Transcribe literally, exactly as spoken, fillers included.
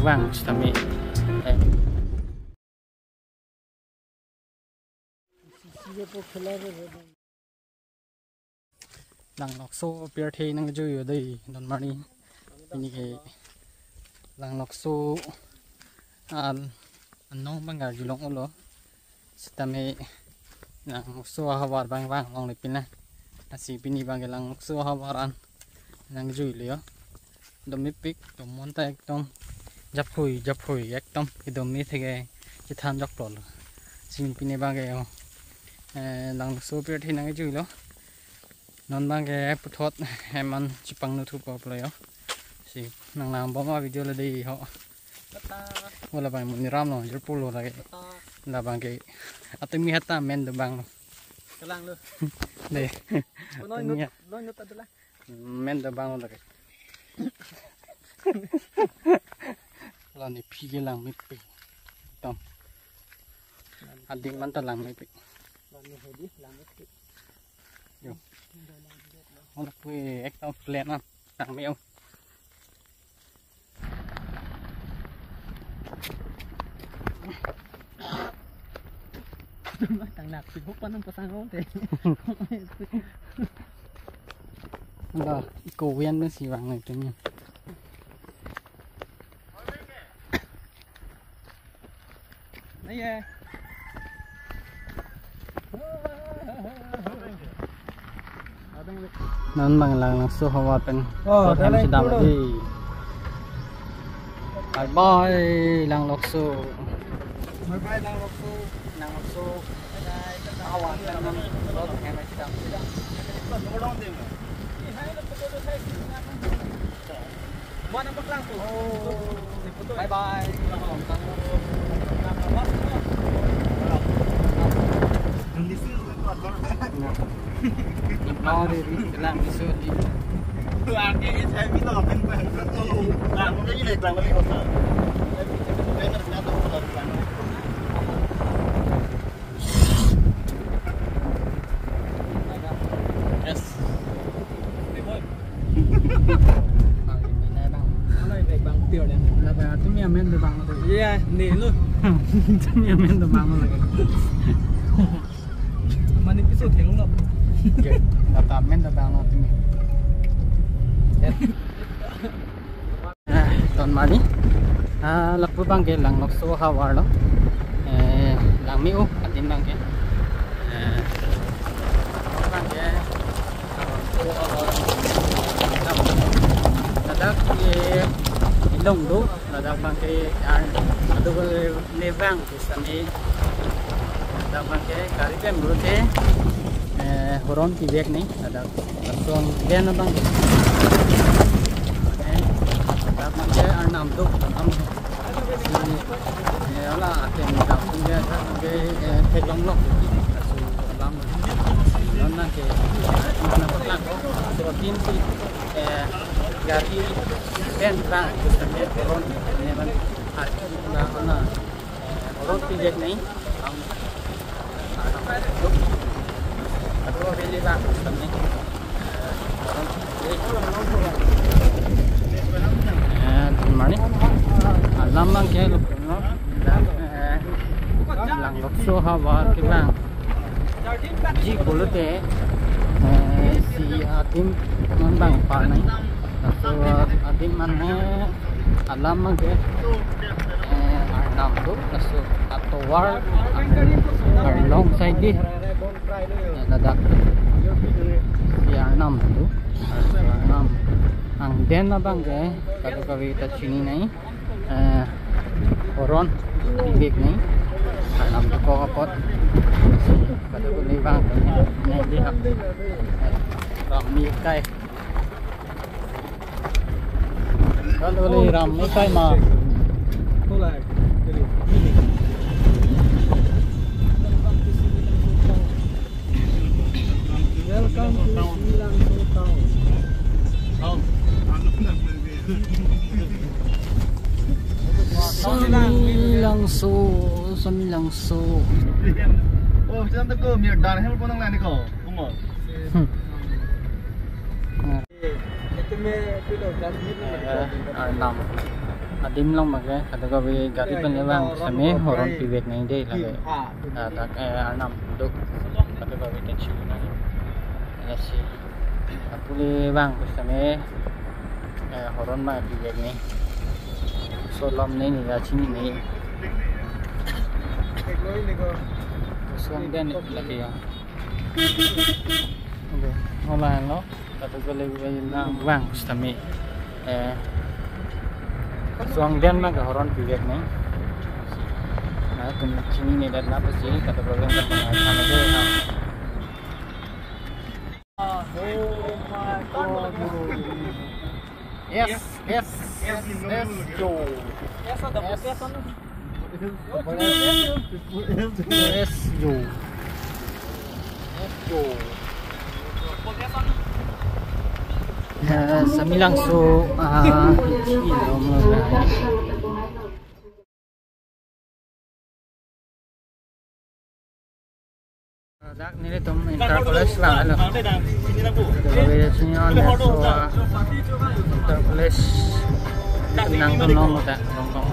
Bang sitame, eh, Langlokso pirthe nangjuilo dei, don mani. Pini ke Langlokso al anong bang arjulong-olo. Sitame Langlokso ahavar bang vang longle pina. Lasi pini bang ke Langlokso ahavar an nangjuilo. Dom mepik, dom monta ekdom japhui japhui ekdom kedom methek ke chethan joklo. Lasi pini bang ke, oh, eh, Langlokso pirthe nangjuilo. Non bang ke puthot hem an chepangno thupo pulo yo. Lasi nanglangbom a-video lo dei ho. Tata. Wala bang monit aram lo, jirpo lo lake. Tata. La bang ke atumi hata men dobang lo. Kelang lo. Dei. Lo atumi nut, ha- lo nut adalah. Men dobang lo lake. La ne phi ke lang mepik. Tom. Adim an ta lang mepik. Lang ne hedi, lang mepik. Yo. Hon pui ekdom plain an. Tang me-o. Tang nak sibuk panang pasang rong te. Enggak, iko wian na si bang itu ni. Aye. Non bang Langlokso havar pen. Oh, rot hem dalai chedam puro. Dei. Bye bye, Langlokso. Bye bye, Langlokso. Langlokso. Bye bye. Havar pen non rot hem chedam. Bye bye. Bye, Ri, Ri, lang isu di. Yes. Bang, ini bang. Bang, atumi amen dobang lo. Iya, ni lo. Atumi amen dobang lo lake. Mane piso thenglo. Oke, data amen dobang lo atumi. Eh, ton mani. Ah, lapu bang ke Langlokso havar lo. Eh, lang me-o adim bang ke. Eh, bang ke. Ladak ke ilong do, ladak bang ke an, adu ke nevang. Sitame ladak bang ke gari pen bro te, eh, horon kevek ni ladak. Lason den abang ke. Eh, ladak bang ke arnam do, am. Si, eh, ala aken dam pun dia ke, eh, theklong lok. Laso abang. Non nang ke, eh, mana pelang. So, tim si, eh, gari pen bang, sitame horon ni bang. Arki na, na. Horon pijak ni. Ang, ang, aduh, beli bang, kami. Eh, mani? Alam bang ke lo, no? Dan, eh, Langlokso havar ke bang. Ji pulote, eh, si adim man bang par nai. Laso adim mane alam mage, eh, arnam do, laso atovar arlong side di. Eh, ladak si arnam do, arnam. Angden abang ke, kadokave ta chini nai. Eh, horon, big ni. Arnam dokok apot. Kadokave bang ni di hap. Eh, ram ni kai. Kadokave ram ni kai ma. Welcome to Silangso Town. Silangso, Silangso. Oh, siya to ko, mir dan hel ko nang lani ko. Kumol. Hmm. Eh, arnam. Adim along abangke, kadokave gari pen le vang pusitame horn pivek nang dei lake. Ah, dak, eh, arnam duk. Kadokave tension nang. Lasi apule vang pusitame, eh, horn ma pivek nang. Solom nang ni, ya chini nang. Solom den lake ya. Okay, hola lo. Kadokave le vang pusitame, eh, song den ma ke horn pivek nang. Latum chini nang det lapusi kadokave le vang pusitame. Oh my God. Yes, yes, yes, yes, yo. Yes, yes, yo. Yes, yo. Eh, Samelangso, ah, ilo mo. Dak nelitum Inter College vanglo. College ni on so, ah, Inter College nangtum long ta, long long.